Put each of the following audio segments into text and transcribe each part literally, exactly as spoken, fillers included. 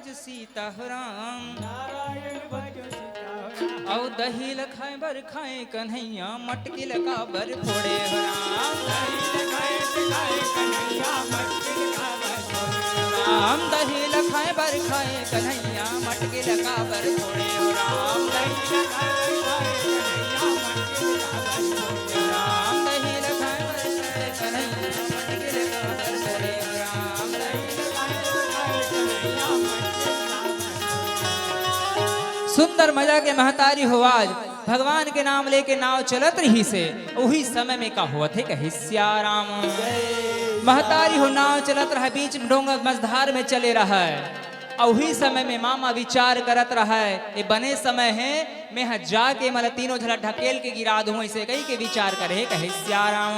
सीता हो राम। नारायण भज सीता हो राम। अउ दही ल खाए बर खाए कन्हैया, मटकी ल काबर फोड़े हो राम। दही ल खाए बर खाए कन्हैया, मटकी ल काबर फोड़े हो राम। दही ल खाए बर खाए कन्हैया, मटकी ल काबर फोड़े हो राम। दही ल खाए बर खाए कन्हैया, मटकी ल काबर फोड़े हो राम। दही ल खाए बर खाए कन्हैया, मटकी ल काबर फोड़े हो राम। सुंदर मजा के महतारी हो आज भगवान के नाम लेके नाव चलत रहिसे, उही समय में का होवत हे कहे सिया राम। महतारी हो नाव चलत रहे, बीच में डोंगर मझधार में चले रहे, अउ उही समय में मामा विचार करत रहे, ए बने समय हे, मैं ह जाके मला तीनों झला ढकेल के गिरा दूं, ऐसे कही के विचार करे कहे सिया राम।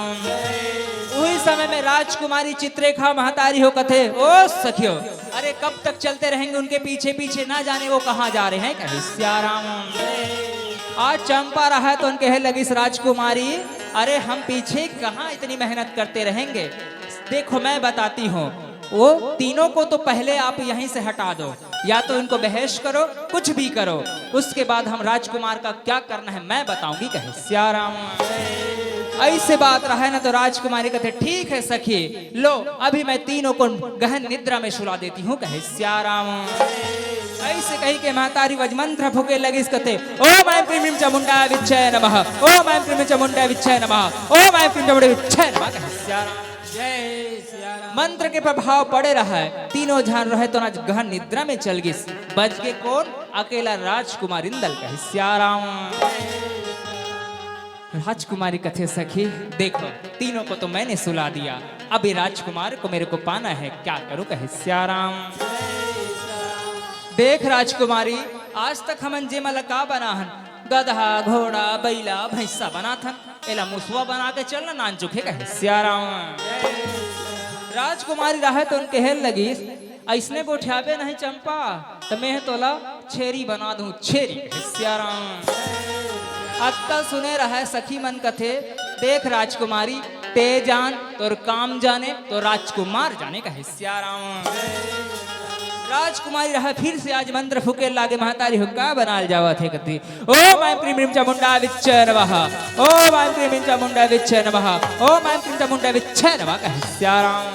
उही समय में राजकुमारी चित्रेखा महतारी हो कथे, ओ सखियो, अरे कब तक चलते रहेंगे उनके पीछे पीछे, ना जाने वो कहाँ जा रहे हैं कहे सिया राम। आज चंपा रहा तो उनके हे लगिस राजकुमारी, अरे हम पीछे कहाँ इतनी मेहनत करते रहेंगे, देखो मैं बताती हूँ, वो तीनों को तो पहले आप यहीं से हटा दो, या तो इनको बेहोश करो, कुछ भी करो, उसके बाद हम राजकुमार का क्या करना है मैं बताऊंगी कहे सिया राम। ऐसे बात रहे ना तो राजकुमारी कथे, ठीक है सखी, लो अभी मैं तीनों को गहन निद्रा में सुला देती हूँ कहे सिया राम। ऐसे कही के महतारी वज मंत्र फूके लगिस कथे, ओम ऐं क्रीं ह्रीं चामुंडा विच्चय नमः, ओम ऐं क्रीं ह्रीं चामुंडा विच्चय नमः, ओम ऐं क्रीं चामुंडा विच्चय नमः कहे सिया राम। जय सिया राम। मंत्र के प्रभाव पड़े रहे, तीनों झन रहे तो ना गहन निद्रा में चल गिस। बच के कोन? अकेला राजकुमार इंदल कहे सिया राम। राजकुमारी कथे, सखी देखो, तीनों को तो मैंने सुला दिया, अभी राजकुमार को मेरे को पाना है, क्या करूं कहे सिया राम। देख राजकुमारी, आज तक हमन जेमा ला का बना हन, गधा, घोड़ा, बैला, भैंसा बनाथन, एला मुसवा बना के चलना नानचुक हे कहे सिया राम। राजकुमारी रहे तो उनके हेल लगिस, ऐसने गोठियाबे नहीं चंपा, त मैं तोला छेरी बना दूं, छेरी कहे सिया राम। अतका सुने रहे सखी मन कथे, देख राजकुमारी, ते जान, तोर काम जाने, तो राजकुमार जाने कहे सिया राम। राजकुमारी रहे फिर से आज मंत्र फूके लागे, महतारी हो का बनाल जावत हे कथे, ओम ऐं क्रीं ह्रीं चामुंडा विच्चय नमः, ओम ऐं क्रीं ह्रीं चामुंडा विच्चय नमः, ओम ऐं क्रीं चामुंडा विच्चय नमः कहे सिया राम।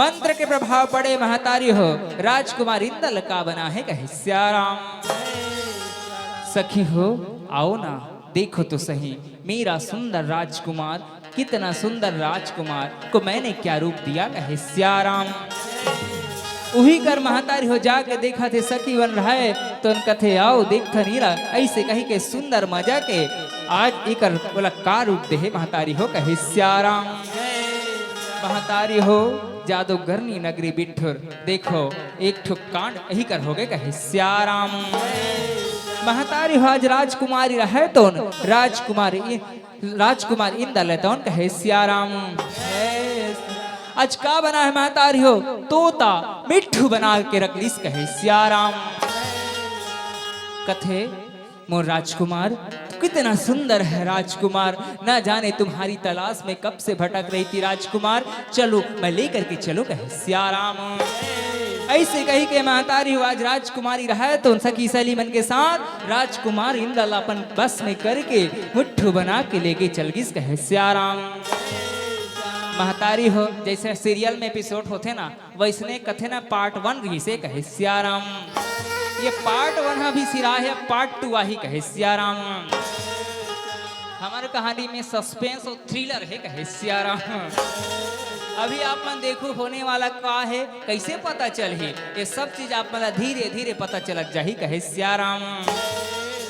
मंत्र के प्रभाव पड़े महतारी हो, राजकुमार इंदल का बना हे कहे सिया राम। सखी हो, आओ ना, देखो तो सही, मेरा सुंदर राजकुमार, कितना सुंदर राजकुमार को मैंने क्या रूप दिया कहे सिया राम। उही कर महतारी हो जाके देखथे सखी मन रहे, तो उन कथे, आओ देखथन ईला, ऐसे कही के सुंदर मजा के आज इकर ओला का रूप देहे महतारी हो कहे सिया राम। महतारी हो, जादूगरनी नगरी बिठुर, देखो एक ठो कांड इही कर होगे कहे सिया राम। महतारी हो आज राजकुमारी रहे तो राजकुमारी, राजकुमार इंदल तौन कहे सिया राम। आज का बना हे महतारी हो, तोता मिट्ठू बना के रख लिस कहे सिया राम। कथे, मोर राजकुमार, कितना सुंदर है राजकुमार, ना जाने तुम्हारी तलाश में कब से भटक रही थी राजकुमार, चलो मैं लेकर के चलो कहे सिया राम। ऐसे कही के महतारी हो आज राजकुमारी रहे तो उन सखी सहेली मन के साथ राजकुमार इंदल अपन बस में करके मिट्ठू बना के लेके चल गिस कहे सिया राम। महतारी हो, जैसे सीरियल में एपिसोड होथे ना, वैसने कथे ना पार्ट वन रहिसे कहे सिया राम। ये पार्ट वन ह अभी सिराहे, पार्ट टू आही कहे सिया राम। हमर कहानी में सस्पेंस अउ थ्रिलर हे कहे सिया राम। अभी आप मन देखो होने वाला का हे, कैसे पता चलही, ये सब चीज आप मन ला धीरे धीरे पता चलत जाही कहे सिया राम।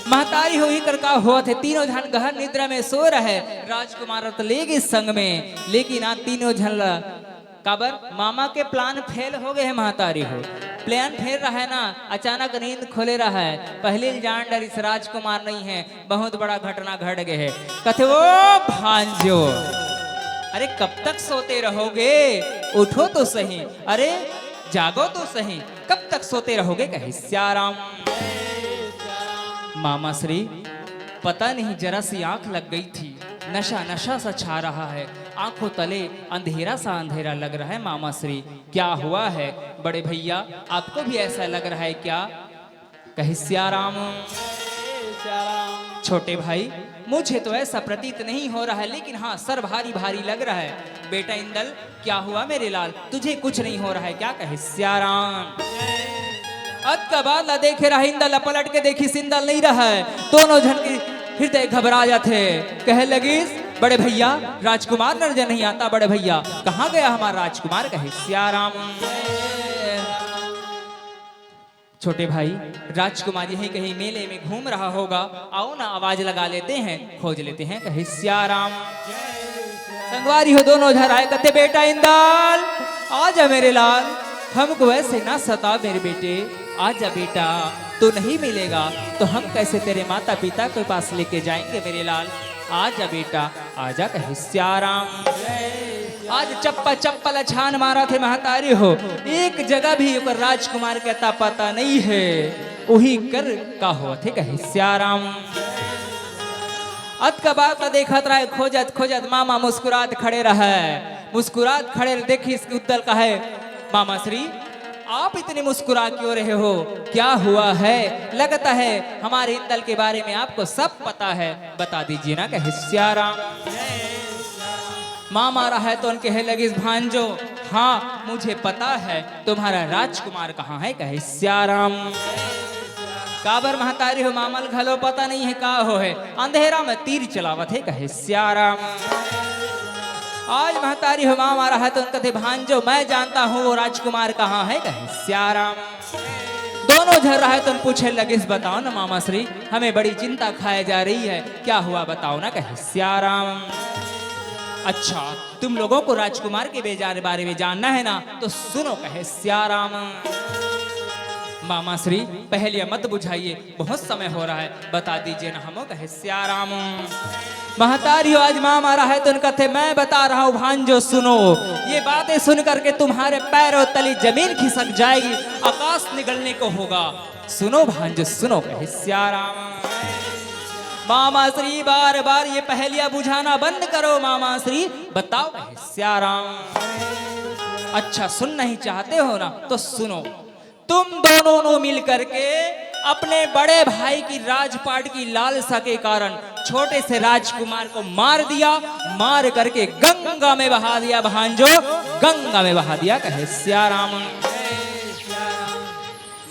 महतारी हो इही कर का होत हे, तीनों झन गहन निद्रा में सो रहे, राजकुमार त ले गिस संग में, लेकिन आ तीनों झन ला काबर मामा के प्लान फेल हो गए हे महतारी हो। प्लान फेल रहे ना, अचानक नींद खोले रहे, पहली जान डरिस राजकुमार नहीं है, बहुत बड़ा घटना घट गए हे। कथे, ओ भांजो, अरे कब तक सोते रहोगे, उठो तो सही, अरे जागो तो सही, कब तक सोते रहोगे कहे सिया राम। मामा श्री, पता नहीं जरा सी आंख लग गई थी, नशा नशा सा छा रहा है, आंखों तले अंधेरा सा अंधेरा लग रहा है मामा श्री। क्या हुआ है बड़े भैया, आपको भी ऐसा लग रहा है क्या? कहे सिया राम। छोटे भाई, मुझे तो ऐसा प्रतीत नहीं हो रहा है, लेकिन हाँ, सर भारी भारी लग रहा है। बेटा इंदल, क्या हुआ मेरे लाल, तुझे कुछ नहीं हो रहा है क्या? कहे सिया राम। अतका बाद ला देखे रहा इंदल, ला पलट के देखिस, इंदल नहीं रहा है। दोनों झन के हृदय घबरा जाथे। कहे लगिस, बड़े भैया, राजकुमार नजर नहीं आता बड़े भैया, कहाँ गया हमारा राजकुमार? कहे सिया राम। छोटे भाई, राजकुमार यहीं कहीं मेले में घूम रहा होगा, आओ ना, आवाज लगा लेते हैं, खोज लेते हैं। कहे सिया राम। संगवारी हो, दोनों झन आए, कथे, बेटा इंदल, आजा मेरे लाल, हमको ऐसे ना सता मेरे बेटे, आजा बेटा, तू नहीं मिलेगा तो हम कैसे तेरे माता पिता के पास लेके जाएंगे मेरे लाल, आजा बेटा, आजा। कहे सिया राम। आज चप्पा चप्पा ला छान मारथे महतारी हो, एक जगह भी ओकर राजकुमार के अता पता नहीं है। उही कर का होथे? कहे सिया राम। अतका बात ला देखत रहे, खोजत खोजत मामा मुस्कुरात खड़े रहे। मुस्कुरात खड़े देखिस इंदल, कहे, मामा श्री, आप इतने मुस्कुरा क्यों रहे हो? क्या हुआ है? लगता है हमारे इंदल के बारे में आपको सब पता है, बता दीजिए ना। कहे सिया राम। मामा रहे तो उनके हे लगिस, भांजो, हाँ, मुझे पता है तुम्हारा राजकुमार कहाँ है। कहे सिया राम। काबर महतारी हो, मामा ल घलो पता नहीं है का हो है, अंधेरा में तीर चलावत है। कहे सिया राम। आज महतारी हो, मामा रहे तो उनका कथे, भांजो, मैं जानता हूँ वो राजकुमार कहाँ है। कहे सिया राम। दोनों झन रहे तो पूछे लगिस, बताओ ना मामा श्री, हमें बड़ी चिंता खाए जा रही है, क्या हुआ बताओ ना। कहे सिया राम। अच्छा, तुम लोगों को राजकुमार के बेजार बारे में जानना है ना, तो सुनो। कहे सिया राम। मामा श्री, पहेलियां मत बुझाइए, बहुत समय हो रहा है, बता दीजिए ना हमो। कहे सिया राम। महतारी हो, आज मामा रहे तो उनका कथे, मैं बता रहा हूँ भांजो, सुनो। ये बातें सुन करके तुम्हारे पैरों तली जमीन खिसक जाएगी, आकाश निगलने को होगा। सुनो भांजो, सुनो। कहे सिया राम। मामा श्री, बार बार ये पहेलियां बुझाना बंद करो मामा श्री, बताओ। कहे सिया राम। अच्छा, सुन नहीं चाहते हो ना, तो सुनो। तुम दोनों ने मिल करके अपने बड़े भाई की राजपाट की लालसा के कारण छोटे से राजकुमार को मार दिया, मार करके गंगा में बहा दिया भांजो, गंगा में बहा दिया। कहे सिया राम।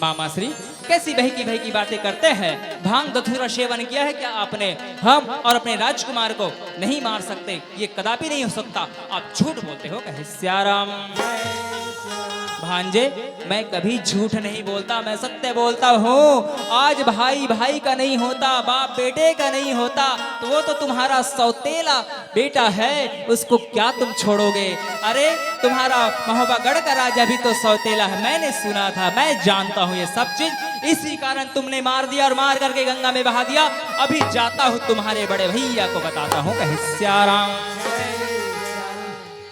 मामा श्री, कैसी बहकी बहकी बातें करते हैं? भांग धतूरा सेवन किया है क्या आपने? हम और अपने राजकुमार को नहीं मार सकते, ये कदापि नहीं हो सकता। आप झूठ बोलते हो। कहे सिया राम। भांजे, मैं कभी झूठ नहीं बोलता, मैं सत्य बोलता हूँ। आज भाई भाई का नहीं होता, बाप बेटे का नहीं होता, तो वो तो तुम्हारा सौतेला बेटा है, उसको क्या तुम छोड़ोगे? अरे, तुम्हारा महोबागढ़ का राजा भी तो सौतेला है, मैंने सुना था, मैं जानता हूँ ये सब चीज। इसी कारण तुमने मार दिया और मार करके गंगा में बहा दिया। अभी जाता हूँ, तुम्हारे बड़े भैया को बताता हूँ। कहे सिया राम।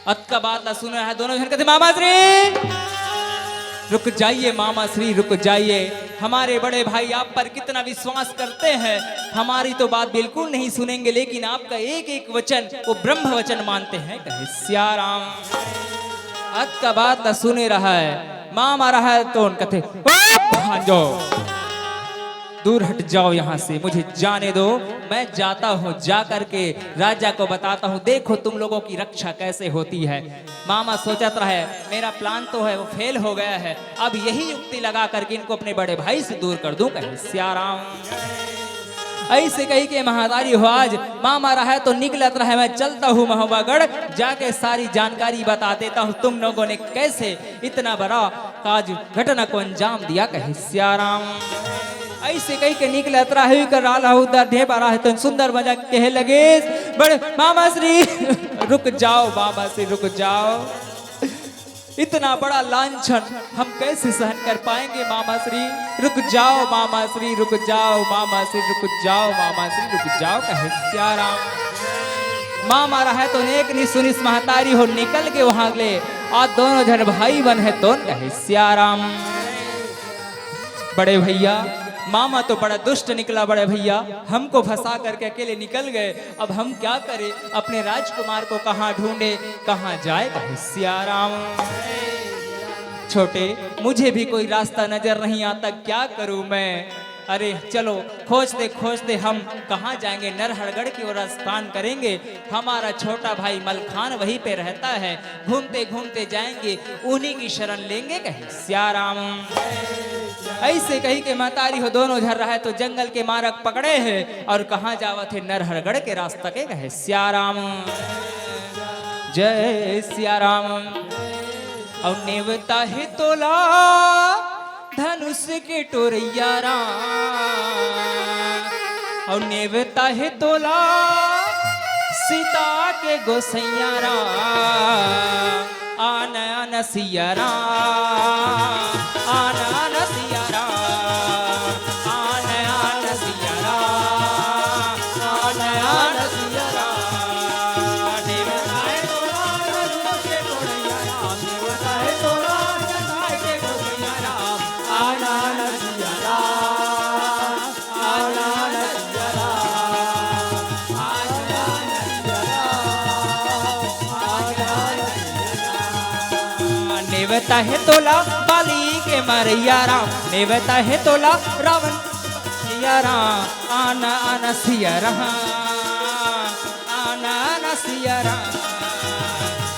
अतका बात ला सुन रहा है, दोनों झन कथे, मामा श्री, रुक जाइए मामा श्री, रुक जाइए। हमारे बड़े भाई आप पर कितना विश्वास करते हैं, हमारी तो बात बिल्कुल नहीं सुनेंगे, लेकिन आपका एक एक वचन वो ब्रह्म वचन मानते हैं। कहे सिया राम। अतका बात ला सुने रहा है, मामा रहे तो उनका कथे, ओ भांजो, दूर हट जाओ यहाँ से, मुझे जाने दो, मैं जाता हूँ, जा करके राजा को बताता हूँ, देखो तुम लोगों की रक्षा कैसे होती है। मामा सोचत रहे, मेरा प्लान तो है वो फेल हो गया है, अब यही युक्ति लगा करके इनको अपने बड़े भाई से दूर कर दूं। कहे सिया राम। ऐसे कही के महतारी हो, आज मामा रहे तो निकलत रहे, मैं चलता हूँ महोबागढ़, जाके सारी जानकारी बता देता हूँ तुम लोगों ने कैसे इतना बड़ा काज घटना को अंजाम दिया। कहे सिया राम। ऐसे कही के निकलत रहे, कर रहा उधर ढेबा रहे तो सुंदर मजा कहे लगे, बड़े मामा श्री, रुक जाओ मामा श्री, रुक जाओ, इतना बड़ा लांछन हम कैसे सहन कर पाएंगे मामा श्री? रुक जाओ मामा श्री, रुक जाओ मामा श्री, रुक जाओ मामा श्री, रुक जाओ। कहे सिया राम। मामा रहे तो नेक नी सुनिस महतारी हो, निकल के वहां ले। आज दोनों झन भाई बन है तो कहे सिया राम। बड़े भैया, मामा तो बड़ा दुष्ट निकला बड़े भैया, हमको फंसा करके अकेले निकल गए। अब हम क्या करें, अपने राजकुमार को कहाँ ढूंढे, कहाँ जाए, कहे सिया राम। छोटे, मुझे भी कोई रास्ता नजर नहीं आता, क्या करूं मैं? अरे चलो, खोजते खोजते हम कहाँ जाएंगे, नरहरगढ़ की ओर स्थान करेंगे। हमारा छोटा भाई मलखान वहीं पे रहता है, घूमते घूमते जाएंगे, उन्हीं की शरण लेंगे, कहे सिया राम। ऐसे कही के महतारी हो दोनों झर रहा है तो जंगल के मार्ग पकड़े है और कहाँ जावत है, नरहरगढ़ के रास्ता के, कहे सिया राम। जय सिया राम। और नेवता है तोला धनुष के टोरैया राम, और नेवता है तोला सीता के गोसैया राम। आन आन सिया राम, आन आन सिया राम, आन आन सिया राम, आन आन सिया राम। देवता है तोला धनुष के टोरैया राम, देवता है तोला सीता के गोसैया राम। आन आन सिया राम, आन आन सिया राम, आन आन सिया राम, आन आन सिया राम। नेवता है तोला बाली के मरैया राम, नेवता है तोला रावण सिया राम, आन आन सिया राम, आन आन सिया राम।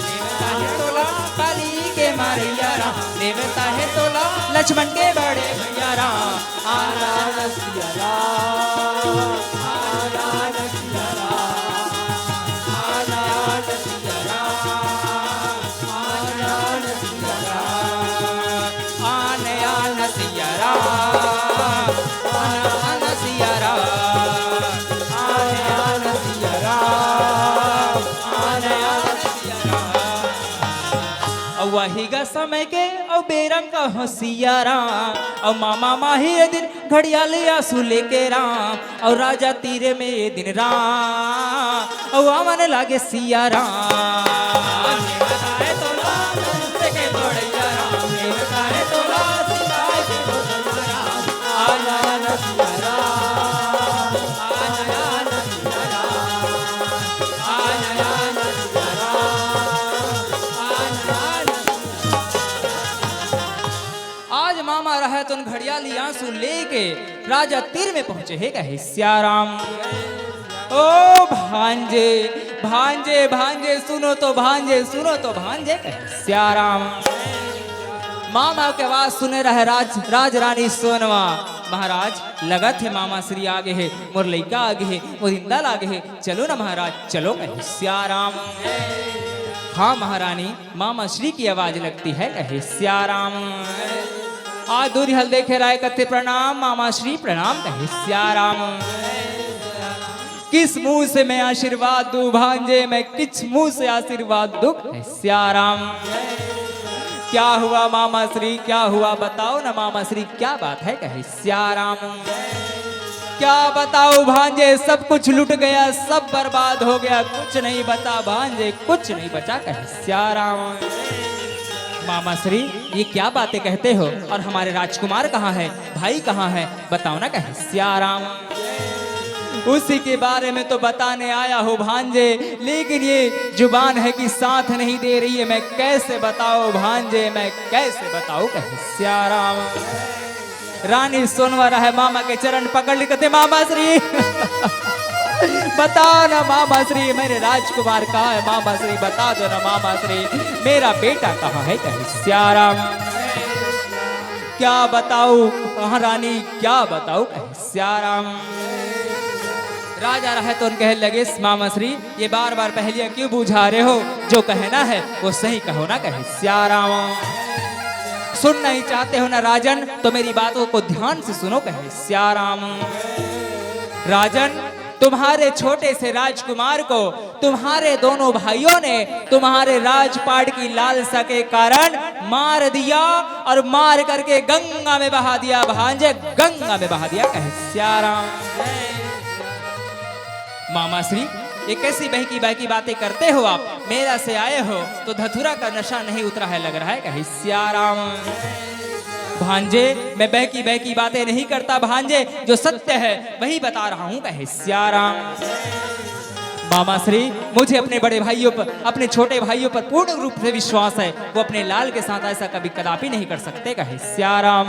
नेवता है तोला बाली के मरैया राम, नेवता है तोला लक्ष्मण के बड़े भैया राम। आन आन सिया राम, आन आन सिया राम, आन आन सिया राम, आन आन सिया राम, आन आन सिया राम, आन आन सिया राम, आन आन सिया राम, आन आन सिया राम। अउ वही गा समय के अउ बेरंग हो सिया राम, अउ मामा माही ए दिन घड़ियाली आंसू लेके राम, अउ राजा तीर में ए दिन राम, अउ आवन लागे सिया राम। आज मामा रहत उन घड़ियाली आंसू लेके राजा तीर में पहुंचे हे, कहे सिया राम। ओ भांजे, भांजे, भांजे, सुनो तो भांजे, सुनो तो भांजे, कहे सिया राम। मामा के आवाज सुने रहे राज, राज रानी सोनवा। महाराज, लगत हे मामा श्री आगे हे, मोर लइका आगे हे, मोर इंदल आगे हे, चलो ना महाराज, चलो, कहे सिया राम। हाँ महारानी, मामा श्री की आवाज लगती है, कहे सिया राम। आज दूरी हल देखे राय कथे प्रणाम, मामा श्री प्रणाम, कहे सिया राम। किस मुंह से मैं आशीर्वाद दूं भांजे, मैं किस मुंह से आशीर्वाद दूं, कहे सिया राम। क्या हुआ मामा श्री, क्या हुआ, बताओ ना मामा श्री, क्या बात है, कहे सिया राम। क्या बताओ भांजे, सब कुछ लुट गया, सब बर्बाद हो गया, कुछ नहीं बचा भांजे, कुछ नहीं बचा, कहे सिया राम। मामा श्री, ये क्या बातें कहते हो? और हमारे राजकुमार कहाँ है, भाई कहाँ है, बताओ ना, कहे सिया राम। उसी के बारे में तो बताने आया हूँ भांजे, लेकिन ये जुबान है कि साथ नहीं दे रही है, मैं कैसे बताऊँ भांजे, मैं कैसे बताऊँ, कहे सिया राम। रानी सोनवा रहे मामा के चरण पकड़ ली, कहते, "मामा श्री, बताओ ना मामा श्री, मेरे राजकुमार कहाँ है मामा श्री, बता दो ना मामा श्री, मेरा बेटा कहाँ है?" कहे सिया राम। क्या बताऊं, हाँ रानी, क्या बताऊं, कहे सिया राम। राजा रहे तो उन कहे लगे, "मामा श्री, ये बार बार पहेलियां क्यों बुझा रहे हो? जो कहना है वो सही कहो ना," कहे सिया राम। "सुन नहीं चाहते हो ना राजन, तो मेरी बातों को ध्यान से सुनो," कहे सिया राम। "राजन, तुम्हारे छोटे से राजकुमार को तुम्हारे दोनों भाइयों ने तुम्हारे राजपाट की लालसा के कारण मार दिया और मार करके गंगा में बहा दिया भांजे, गंगा में बहा दिया," कहे सिया राम। "मामा श्री, ये कैसी बहकी बहकी बातें करते हो आप? मेला से आए हो तो धतूरा का नशा नहीं उतरा है लग रहा है," कहे सिया राम। भांजे, मैं बहकी बहकी बातें नहीं करता भांजे, जो सत्य है वही बता रहा हूँ, कहे सियाराम। मामा श्री, मुझे अपने बड़े भाइयों पर, अपने छोटे भाइयों पर पूर्ण रूप से विश्वास है। वो अपने लाल के साथ ऐसा कभी कदापि नहीं कर सकते, कहे सियाराम।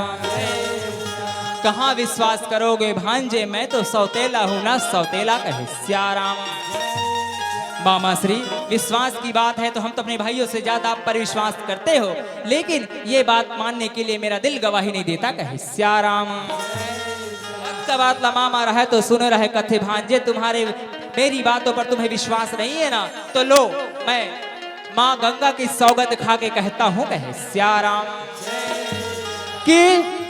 कहाँ विश्वास करोगे भांजे, मैं तो सौतेला हूँ ना सौतेला, कहे सियाराम। मामा श्री, विश्वास की बात है तो हम तो अपने भाइयों से ज्यादा आप पर विश्वास करते हो, लेकिन ये बात मानने के लिए मेरा दिल गवाही नहीं देता, कहे सियाराम। का बात ला मामा रहे तो सुने रहे कथे भांजे, तुम्हारे, मेरी बातों पर तुम्हें विश्वास नहीं है ना, तो लो, मैं माँ गंगा की सौगंध खा के कहता हूँ, कहे सियाराम, कि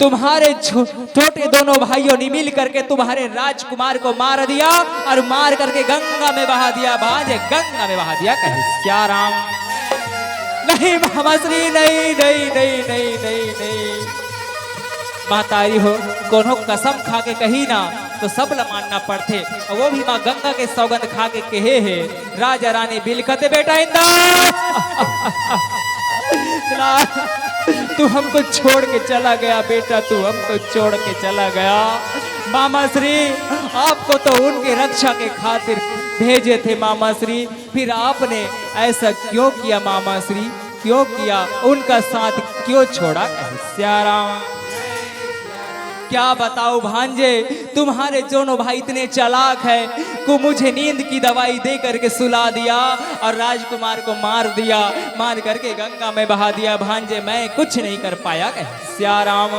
तुम्हारे छो-, छोटे दोनों भाइयों ने मिल करके तुम्हारे राजकुमार को मार दिया और मार करके गंगा में बहा दिया, भांजे गंगा में बहा दिया, कहे सियाराम। नहीं मामा श्री, नहीं, नहीं, नहीं, नहीं, नहीं, नहीं। महतारी हो, कोनो कसम खा के कही ना, तो सब ल मानना पड़थे। अउ वो भी माँ गंगा के सौगंध खा के कहे हे, राजा रानी बिलखत हे, बेटा इंदा, ना, तू हमको छोड़ के चला गया बेटा, तू हमको छोड़ के चला गया। मामा श्री, आपको तो उनके रक्षा के खातिर भेजे थे मामा श्री, फिर आपने ऐसा क्यों किया मामा श्री, क्यों किया, उनका साथ क्यों छोड़ा, कहे सियाराम। क्या बताओ भांजे, तुम्हारे दोनों भाई इतने चालाक हैं कि मुझे नींद की दवाई दे करके सुला दिया और राजकुमार को मार दिया, मार करके गंगा में बहा दिया। भांजे, मैं कुछ नहीं कर पाया, कहे सियाराम।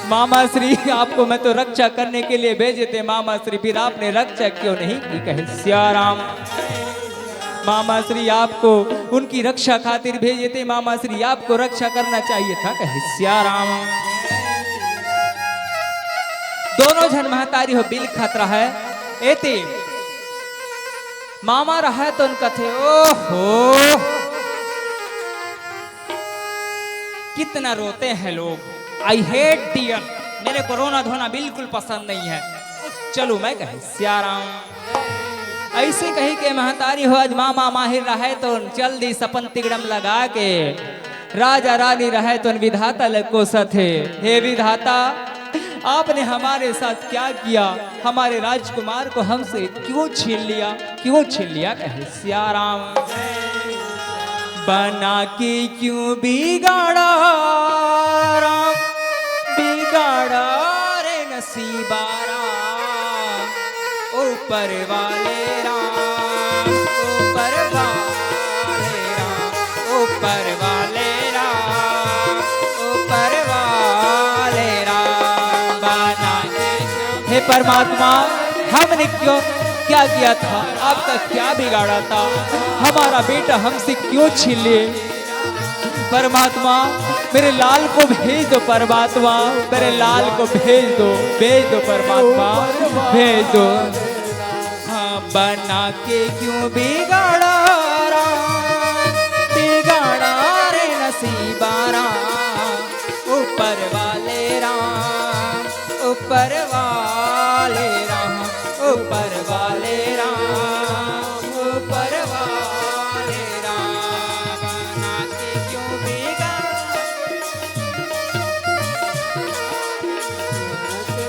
मामा श्री, आपको मैं तो रक्षा करने के लिए भेजे थे मामा श्री, फिर आपने रक्षा क्यों नहीं की, कहे सियाराम। मामा श्री, आपको उनकी रक्षा खातिर भेजे थे मामा श्री, आपको रक्षा करना चाहिए था, कहे सियाराम। दोनों झन महतारी हो बिलखत रहय, एती मामा रहय तो उनका थे, ओहो, कितना रोते हैं लोग। I hate tear, मेरे को रोना धोना बिल्कुल पसंद नहीं है। चलो मैं कहे सियाराम। ऐसे कही के महतारी हो, आज मामा माहिर रहय तो चल दी सपन तिगड़म लगा के, राजा रानी रहय तो विधाता ल कोसत हे, हे विधाता, आपने हमारे साथ क्या किया? हमारे राजकुमार को हमसे क्यों छीन लिया, क्यों छीन लिया, कहे सियाराम। बना के क्यों बिगाड़ा राम, बिगाड़ा रे नसीबा राम, ऊपर वाले राम, ऊपर वाले राम, ऊपर वाले राम, ऊपर वाले राम। बना के क्यों, हे परमात्मा, हमने क्यों, क्या किया था, आपका क्या बिगाड़ा था, हमारा बेटा हमसे क्यों छीन लिए? परमात्मा, मेरे लाल को भेज दो परमात्मा, मेरे लाल को भेज दो, भेज दो परमात्मा, भेज दो। हाँ, बना के क्यों बिगाड़ा राम, बिगाड़ा रे नसीबा राम, ऊपर वाले राम, ऊपर वाले राम, ऊपर वाले राम, ऊपर वाले राम। बना के क्यों बिगाड़ा,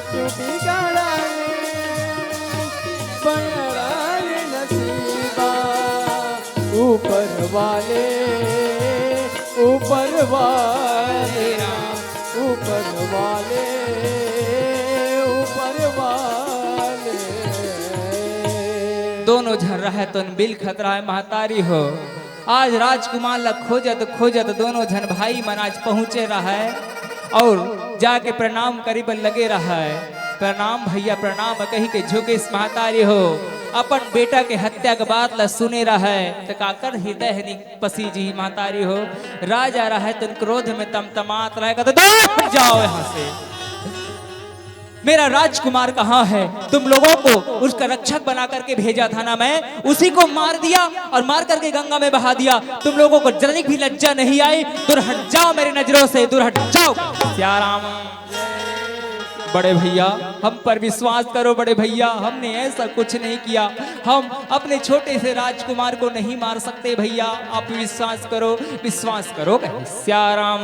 क्यों बिगाड़ा रे, बड़ा रे नसीबा। ऊपर वाले, ऊपर वाले राम, ऊपर वाले, ऊपर वाले। दोनों झन रहय तो बिलखत रहय महतारी हो। आज राजकुमार ला खोजत खोजत दोनों झन भाई मन आज पहुँचे रहय अउ जाके प्रणाम करे बर लगे रहय। प्रणाम भैया, प्रणाम कहि के झुकिस महतारी हो। अपन बेटा के हत्या के बात ला सुने रहय त काकर हृदय ह नि पसीजी महतारी हो। राजा रहय त क्रोध में तमतमात रहय, कहते, "दूर हट जाओ यहाँ से, मेरा राजकुमार कहाँ है? तुम लोगों को उसका रक्षक बना करके भेजा था ना मैं, उसी को मार दिया और मार करके गंगा में बहा दिया। तुम लोगों को जरा भी लज्जा नहीं आई? दूर हट जाओ मेरी नजरों से, दूर हट जाओ।" सियाराम। बड़े भैया, हम पर विश्वास करो बड़े भैया, हमने ऐसा कुछ नहीं किया। हम अपने छोटे से राजकुमार को नहीं मार सकते भैया, आप विश्वास करो, विश्वास करो, कहे सियाराम।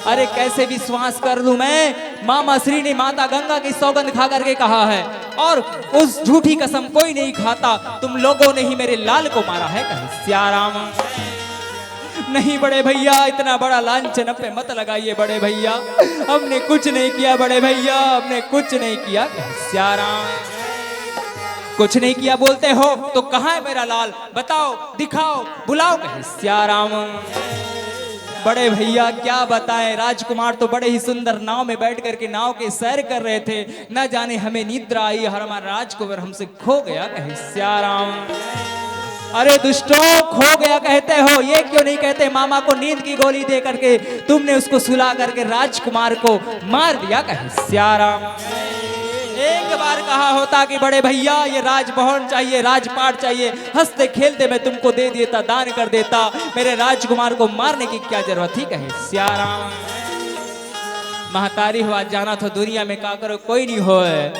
अरे, कैसे विश्वास कर लूं मैं? मामा श्री ने माता गंगा की सौगंध खा करके कहा है, और उस झूठी कसम कोई नहीं खाता। तुम लोगों ने ही मेरे लाल को मारा है, कहे सियाराम। नहीं बड़े भैया, इतना बड़ा लांछन हम पे मत लगाइए बड़े भैया, हमने कुछ नहीं किया बड़े भैया, हमने कुछ नहीं किया, कहे सियाराम। कुछ नहीं किया बोलते हो तो कहाँ है मेरा लाल? बताओ, दिखाओ, बुलाओ, कहे सियाराम। बड़े भैया क्या बताएं, राजकुमार तो बड़े ही सुंदर नाव में बैठ करके नाव के सैर कर रहे थे, न जाने हमें निद्रा आई और हमारा राजकुमार हमसे खो गया, कहे सियाराम। अरे दुष्टों, खो गया कहते हो, ये क्यों नहीं कहते मामा को नींद की गोली दे करके तुमने उसको सुला करके राजकुमार को मार दिया, कहे सियाराम। एक बार कहा होता कि बड़े भैया, ये राजभवन चाहिए, राजपाट चाहिए, हंसते खेलते मैं तुमको दे देता, दान कर देता, मेरे राजकुमार को मारने की क्या जरूरत थी, कहे सियाराम। महतारी हो, आज जाना तो दुनिया में का करो, कोई नहीं होए।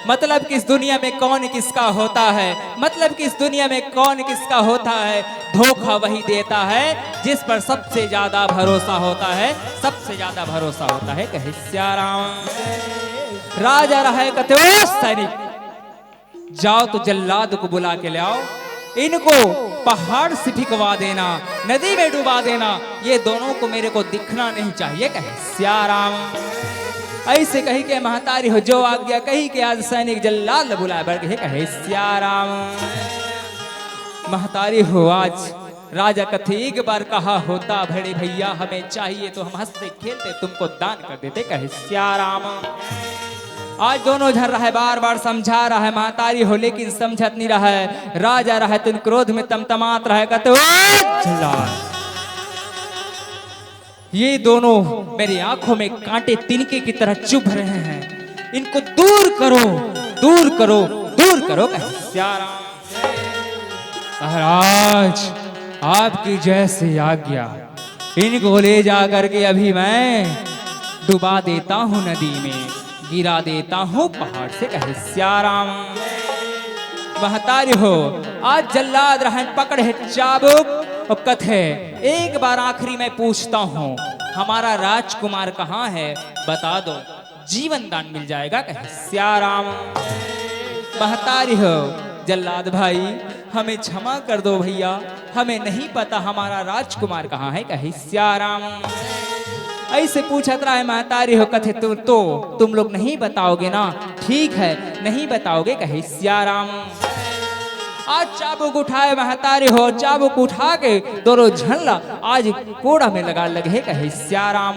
मतलब कि इस दुनिया में कौन किसका होता है, मतलब कि इस दुनिया में कौन किसका होता है, धोखा वही देता है जिस पर सबसे ज्यादा भरोसा होता है, सबसे ज्यादा भरोसा होता है, कहे सियाराम। राजा रहे कथे, ओ सैनिक, जाओ तो जल्लाद को बुला के ले आओ, इनको पहाड़ से फिकवा देना, नदी में डुबा देना, ये दोनों को मेरे को दिखना नहीं चाहिए, कहे सियाराम। ऐसे कही के महतारी हो जो आज्ञा कही के आज सैनिक जल्लाद बुलाए बर गे, कहे सियाराम। महतारी हो आज राजा कथे एक बार कहा होता बड़े भैया हमें चाहिए तो हम हंसते खेलते तुमको दान कर देते, कहे सियाराम। आज दोनों झन रहे बार बार समझा रहे महतारी हो लेकिन समझत नहीं रहे। राजा रहे तुन क्रोध में तमतमात रहे कहते, ओ जल्लाद, ये दोनों मेरी आंखों में कांटे तिनके की तरह चुभ रहे हैं, इनको दूर करो, दूर करो, दूर करो, कहे सियाराम। महाराज, आपकी जैसी आज्ञा, इनको ले जा करके अभी मैं डुबा देता हूँ नदी में, गिरा देता हूँ पहाड़ से, कहे सियाराम। महतारी हो, आज जल्लाद रहन पकड़े चाबुक और कथे, एक बार आखिरी मैं पूछता हूँ, हमारा राजकुमार कहाँ है, बता दो, जीवन दान मिल जाएगा, कहे सियाराम। महतारी हो, जल्लाद भाई, हमें क्षमा कर दो भैया, हमें नहीं पता हमारा राजकुमार कहाँ है, कहे सियाराम। ऐसे पूछत रहे महतारी हो, कथे तो, तो तुम लोग नहीं बताओगे ना, ठीक है, नहीं बताओगे, कहे सियाराम। आज चाबुक उठाए महतारी हो, चाबुक उठा के दोनों झन ला आज कोड़ा में लगा लगे, कहे सियाराम।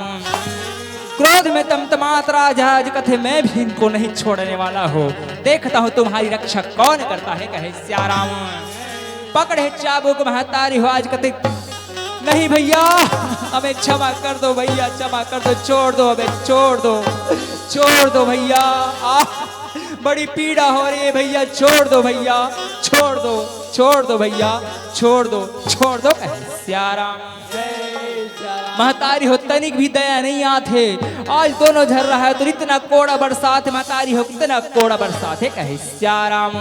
क्रोध में तमतमात राजा आज कथे, मैं भी इनको नहीं छोड़ने वाला हूँ, देखता हूँ तुम्हारी रक्षा कौन करता है, कहे सियाराम। पकड़े चाबुक महतारी हो आज कथे, नहीं भैया, हमें क्षमा कर दो भैया, क्षमा कर दो, छोड़ दो हमें, छोड़ दो, छोड़ दो भैया। आ, बड़ी पीड़ा हो रही है भैया, छोड़ दो भैया, छोड़ दो, छोड़ दो भैया, छोड़ दो, छोड़ दो, कहे सियाराम। महतारी हो तनिक भी दया नहीं आथे। आज दोनों झन रहे तो इतना कोड़ा बरसात, महतारी हो कितना कोड़ा बरसात है, कहे सियाराम।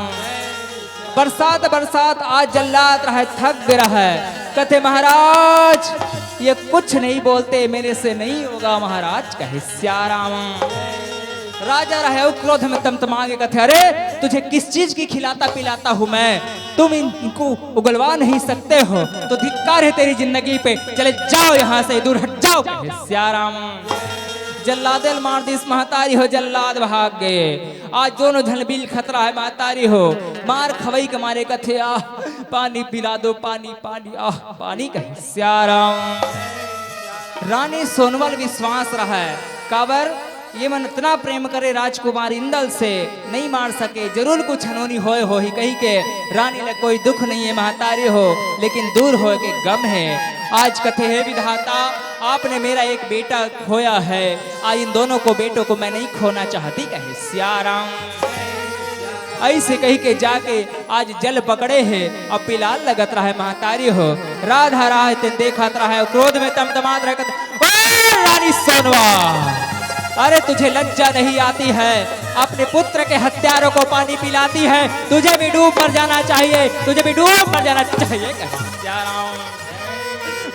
बरसात बरसात आज जल्लाद रहे थक गए रहे, कथे महाराज ये कुछ नहीं बोलते, मेरे से नहीं होगा महाराज, कहे सियाराम। राजा रहे उ क्रोध में तमतमा के कथे, अरे तुझे किस चीज की खिलाता पिलाता हूँ मैं, तुम इनको उगलवा नहीं सकते हो तो धिक्कार है तेरी जिंदगी पे, चले जाओ यहाँ से दूर हट जाओ, कहे सियाराम। जल्लादेल मार दिस महतारी हो, जल्लाद भाग गए। आज दोनों झन बिलखत रहे महतारी हो, मार खवई के मारे कथे आ पानी पिला दो, पानी, पानी, आह पानी, कहे सियाराम। रानी सोनवल विश्वास रहे, काबर ये मन इतना प्रेम करे राजकुमार इंदल से, नहीं मार सके, जरूर कुछ अनहोनी होए होही कही के। रानी ला कोई दुख नहीं है महतारी हो, लेकिन दूर होए के गम है। आज कथे हे विधाता, आपने मेरा एक बेटा खोया है, आज इन दोनों को बेटों को मैं नहीं खोना चाहती, कहे सियाराम। ऐसे कही के जाके आज जल पकड़े है, अब पिलाल लगत रहे महतारी हो। राधा राह तेन देखत रहे, क्रोध में तमतमात रहे, ओ रानी सोनवा, अरे तुझे लज्जा नहीं आती है, अपने पुत्र के हत्यारों को पानी पिलाती है, तुझे भी डूब मर जाना चाहिए, तुझे भी डूब मर जाना चाहिए।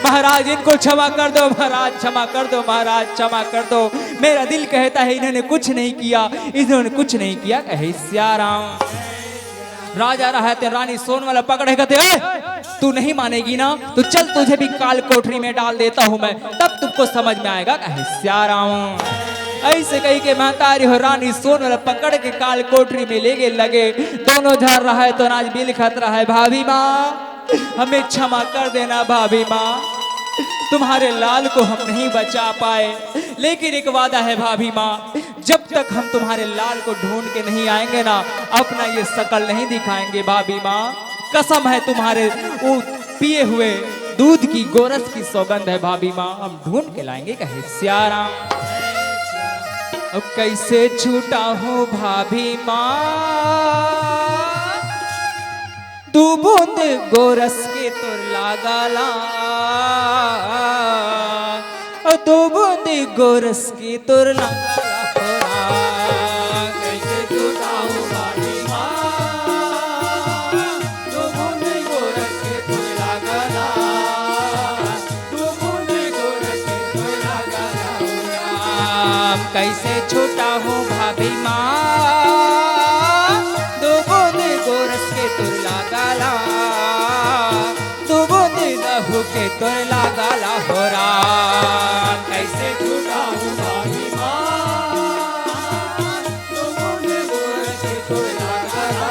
महाराज, इनको क्षमा कर दो महाराज, क्षमा कर दो महाराज, क्षमा कर दो। मेरा दिल कहता है इन्होंने कुछ नहीं किया, इन्होंने कुछ नहीं किया, कहे सिया राम। राजा रहते रानी सोनवाला पकड़े कहते, "ए, तू नहीं मानेगी ना, तो चल तुझे भी काल कोठरी में डाल देता हूँ मैं, तब तुमको समझ में आएगा," कहे सिया राम। ऐसे कही के महतारी हो रानी सोनवाला पकड़ के काल कोठरी में लेके लगे। दोनों झर रहा है तो नाच बिलखत रहा है, "भाभी माँ, हमें क्षमा कर देना भाभी माँ, तुम्हारे लाल को हम नहीं बचा पाए, लेकिन एक वादा है भाभी माँ, जब तक हम तुम्हारे लाल को ढूंढ के नहीं आएंगे ना, अपना ये शकल नहीं दिखाएंगे भाभी माँ। कसम है तुम्हारे वो पिए हुए दूध की, गोरस की सौगंध है भाभी माँ, हम ढूंढ के लाएंगे," कहे सिया राम। अब कैसे छूटा हूँ भाभी माँ, दू बूंद गोरस के तोर लागला, दू बूंद गोरस के तोर लागला हो राम। कैसे छूटा हूँ भाभी माँ, दू बूंद गोरस के तोर लागला, दू बूंद गोरस के तोर लागला हो राम। कैसे छूटा हूँ भाभी माँ, दू बूंद गोरस के तोर लागला, दू बूंद लहू के तोर लागला हो राम। कैसे छूटा हूँ भाभी माँ, दू बूंद गोरस के तोर लागला,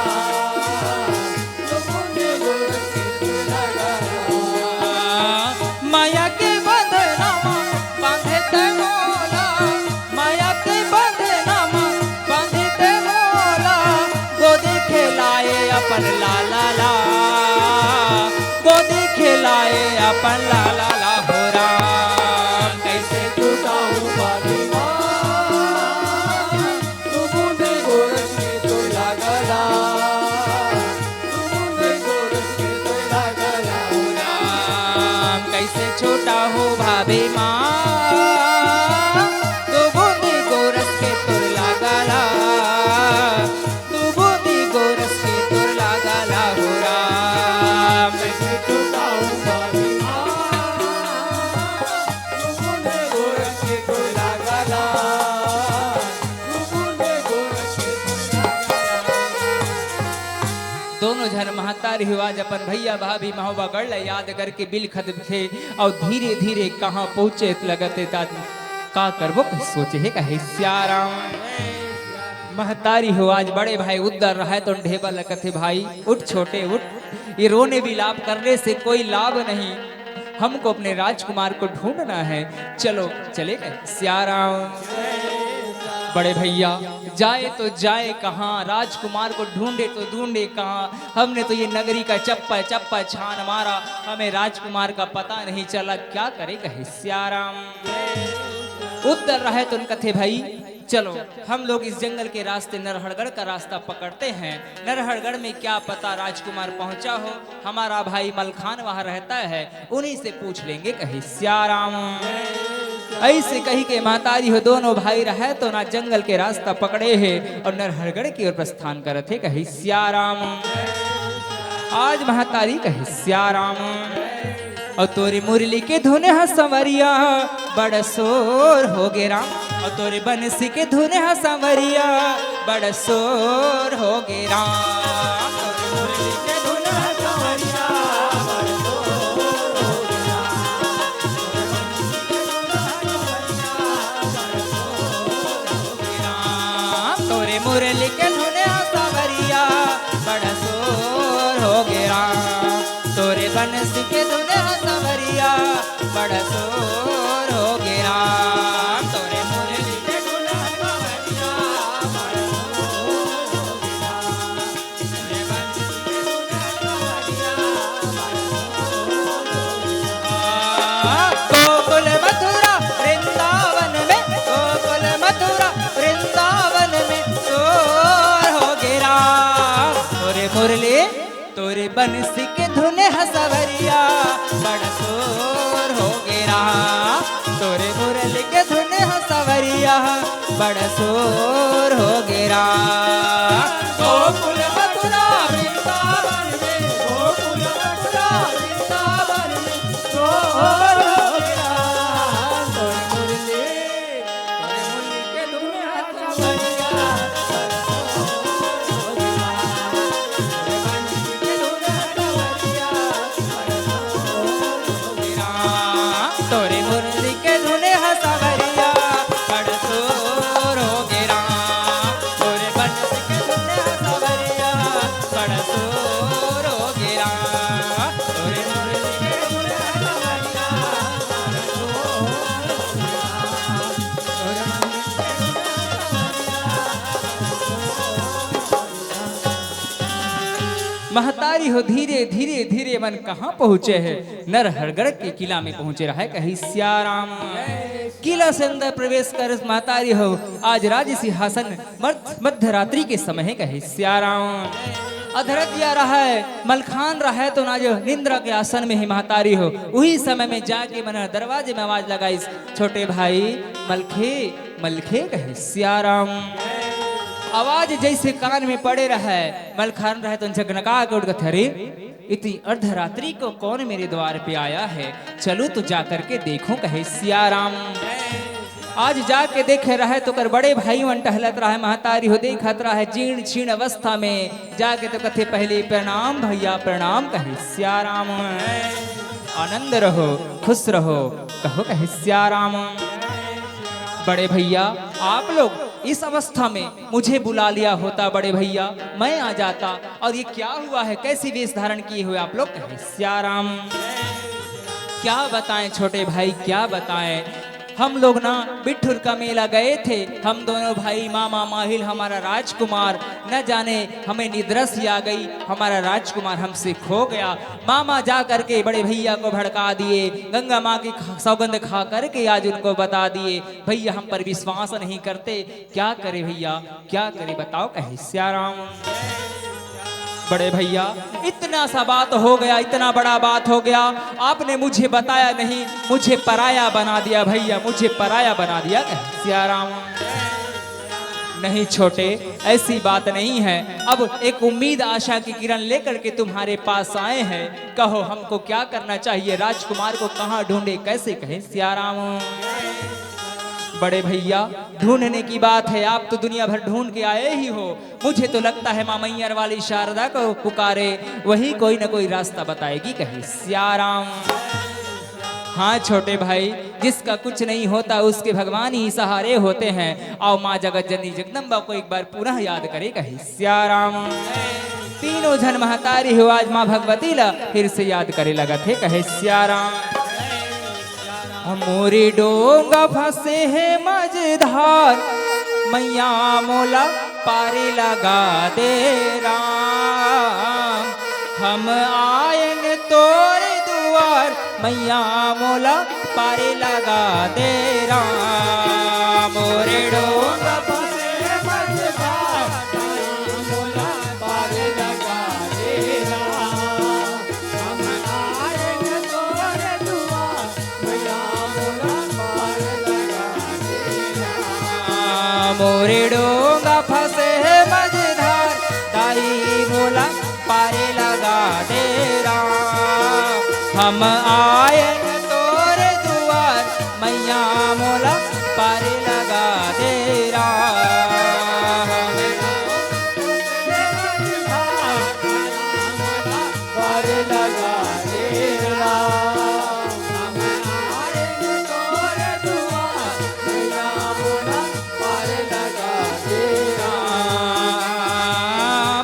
दू बूंद गोरस के तोर लागला हो राम। माया के बंधना मा बांधे ते मोला, माया के बंधना मा बांधे ते मोला, गोदी खेलाए अपन लाला ला, गोदी खेलाए अपन लाला ला हो राम। कैसे छूटा हूँ भाभी माँ, दू बूंद गोरस के तोर लागला, दू बूंद गोरस के तोर लागला हो राम। कैसे छूटा हूँ भाभी माँ, दू बूंद गोरस के तोर लागला, दू बूंद गोरस के तोर लागला हो राम। कैसे छूटा हूँ भाभी माँ, दू बूंद गोरस के तोर लागला। दोनों झन महतारी हो आज अपन भैया भाभी महोबा गढ़ ला याद करके बिलखत थे अउ धीरे धीरे कहाँ पहुँचे लगत हे ता का करबो कहि सोचे हे कहे सिया राम। महतारी हो आज बड़े भाई उद्दर रहा है तो ढेबा लगत हे, "भाई उठ छोटे उठ, ये रोने विलाप करने से कोई लाभ नहीं।" हमको अपने राजकुमार को ढूंढना है, चलो चले गए सिया राम। बड़े भैया जाए तो जाए कहाँ, राजकुमार को ढूंढे तो ढूंढे कहाँ, हमने तो ये नगरी का चप्पा चप्पा छान मारा, हमें राजकुमार का पता नहीं चला, क्या करे कहे सिया राम। उद्दर रहे तो उन कथे भाई चलो हम लोग इस जंगल के रास्ते नरहड़गढ़ का रास्ता पकड़ते हैं। नरहड़गढ़ में क्या पता राजकुमार पहुंचा हो, हमारा भाई मलखान वहां रहता है, उन्हीं से पूछ लेंगे कहे सिया राम। ऐसे कही के महतारी हो दोनों भाई रहे तो ना जंगल के रास्ता पकड़े हे और नरहड़गढ़ की ओर प्रस्थान करत हे कहे सिया राम। आज महतारी कहे सिया राम। अउ तोरे मुरली के धुन ह संवरिया बड़ सोर हो गे राम। अउ तोरे बंसी के धुन ह संवरिया बड़ सोर हो गे राम। तोरे मुरली के धुन ह संवरिया बड़ सोर हो गे राम। तोरे मुरली के धुन ह संवरिया बड़ सोर हो गे राम। तोरे बंसी के धुन ह संवरिया बड़ सोर हो गे राम। तोरे मुरली के धुन ह संवरिया बड़ सोर हो गे राम। तोरे बंसी के धुन ह संवरिया बड़ सोर हो गे राम। गोकुल मथुरा वृंदावन में, गोकुल मथुरा वृंदावन में सोर हो गे राम। तोरे मुरली तोरे बंसी के धुन ह संवरिया बड़ सोर हो गे राम। तोरे मुरली के धुन ह संवरिया बड़ सोर हो गे राम। गोकुल मथुरा वृंदावन में, गोकुल मथुरा वृंदावन में सोर महतारी हो धीरे धीरे धीरे मन कहाँ पहुँचे हे? नरहरगढ़ के किला में पहुँचे रहे कहे सियाराम। किला से अंदर प्रवेश कर महतारी हो आज राज सिंहासन मध्य रात्रि के समय हे कहे सियाराम। अधरतिया रहे, मलखान रहे तो ना जो निंद्रा के आसन में ही महतारी हो, उही समय में जाके मन दरवाजे में आवाज लगाइस, छोटे भाई, मलखे, मलखे कहे सियाराम। आवाज जैसे कान में पड़े रहे, मलखान रहे तो झकनका के उठ गथे, अरे, इतनी अर्धरात्रि को कौन मेरे द्वार पे आया है? चलो तो जा करके देखो कहे सियाराम। आज जाके देखे रहे तो कर बड़े भाई मन टहलत रहे, महतारी हो देखत रहे जीर्ण छीण अवस्था में। जाके तो कथे पहले प्रणाम भैया प्रणाम कहे सियाराम। आनंद रहो, खुश रहो, कहो कहे सियाराम। बड़े भैया, आप लोग इस अवस्था में मुझे बुला लिया होता बड़े भैया, मैं आ जाता। और ये क्या हुआ है, कैसी वेश धारण किए हुए आप लोग कहे सियाराम। क्या बताएं छोटे भाई, क्या बताएं। हम लोग ना बिठूर का मेला गए थे, हम दोनों भाई, मामा माहिल, हमारा राजकुमार, न जाने हमें निद्रा सी आ गई, हमारा राजकुमार हमसे खो गया। मामा जा करके बड़े भैया को भड़का दिए, गंगा माँ की खा- सौगंध खा करके आज उनको बता दिए। भैया हम पर विश्वास नहीं करते, क्या करे भैया, क्या करे बताओ कहे सियाराम। बड़े भैया, इतना सा बात हो गया, इतना बड़ा बात हो गया, आपने मुझे बताया नहीं, मुझे पराया बना दिया भैया, मुझे पराया बना दिया कहे सियाराम। नहीं छोटे, ऐसी बात नहीं है। अब एक उम्मीद आशा की किरण लेकर के तुम्हारे पास आए हैं। कहो हमको क्या करना चाहिए, राजकुमार को कहाँ ढूंढे, कैसे कहे सियाराम। बड़े भैया, ढूंढने की बात है, आप तो दुनिया भर ढूंढ के आए ही हो। मुझे तो लगता है माँ मैयर वाली शारदा को पुकारे, वही कोई ना कोई रास्ता बताएगी कहे सियाराम। हाँ छोटे भाई, जिसका कुछ नहीं होता उसके भगवान ही सहारे होते हैं। आओ माँ जगत जननी जगदम्बा को एक बार पुनः याद करे कहे सियाराम। तीनों झन महतारी हो आज माँ भगवती ला फिर से याद करे लगथे कहे सियाराम। मोरी डोंगा फंसे हे मझधार, मैया मोला पारी लगा दे राम। हम आयन तोरे दुआर, मैया मोला पारी लगा दे राम। मोरे डोंगा फंसे मझधार, मैया मोला पारी लगा दे राम। हम आयन तोरे दुआर, मैया मोला पारी लगा दे राम। मोरे डोंगा फंसे हे मझधार, दाई मोला पारे लगा दे राम। हम आयन तोरे दुआर, मैया मोला पारे लगा दे राम। पारे लगा दे राम।